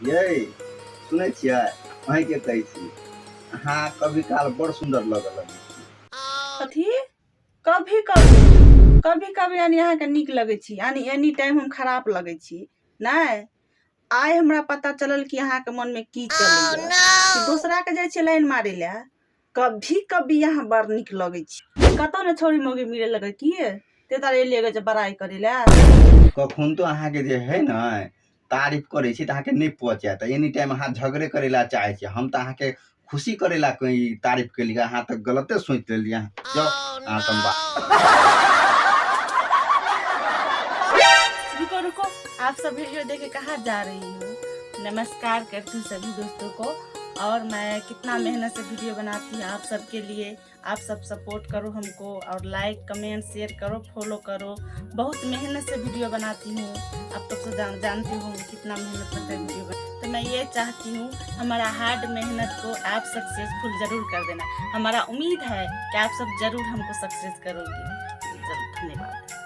यै सुनै छियै, अहीँके कहै छी, अहाँ कभी काल बड़ सुन्दर लगऽ लगै छी। कथी? कभी कभी? कभी कभी यानी अहाँके नीक लगै छी, यानी एनी टाइम हम खराब लगै छी? नहि, आइ हमरा पता चलल कि अहाँके मनमे की चलैया, कि दोसराके जाइ छियै लाइन मारै लए। कभी कभी अहाँ बड़ नीक लगै छी। कतौ ने छौड़ी मौगी मिले लगै की ते तार एलियै जे बड़ाइ करै लए? कखन तो अहाँके जे है ने तारीफ करै छी तऽ अहाँके नहि पहुँच, एनी टाइम अहाँ झगड़े करै लए चाहै छी। हम तऽ अहाँके खुशी करै लए कहीं तारीफ केलियै, अहाँ तऽ गलते सोचि लेलियै। जाउ अहाँ सब बात। रुको रुको, आप सब वीडियो देखे कहाँ जा रही हो? नमस्कार करती हूँ सभी दोस्तों को। और मैं कितना मेहनत से वीडियो बनाती हूँ आप सबके लिए। आप सब सपोर्ट करो हमको और लाइक, कमेंट, शेयर करो, फॉलो करो। बहुत मेहनत से वीडियो बनाती हूँ। आप तो सब जानते हो कितना मेहनत लगता है वीडियो बना। तो मैं ये चाहती हूँ, हमारा हार्ड मेहनत को आप सक्सेसफुल ज़रूर कर देना। हमारा उम्मीद है कि आप सब ज़रूर हमको सक्सेस करोगे। चलो, धन्यवाद।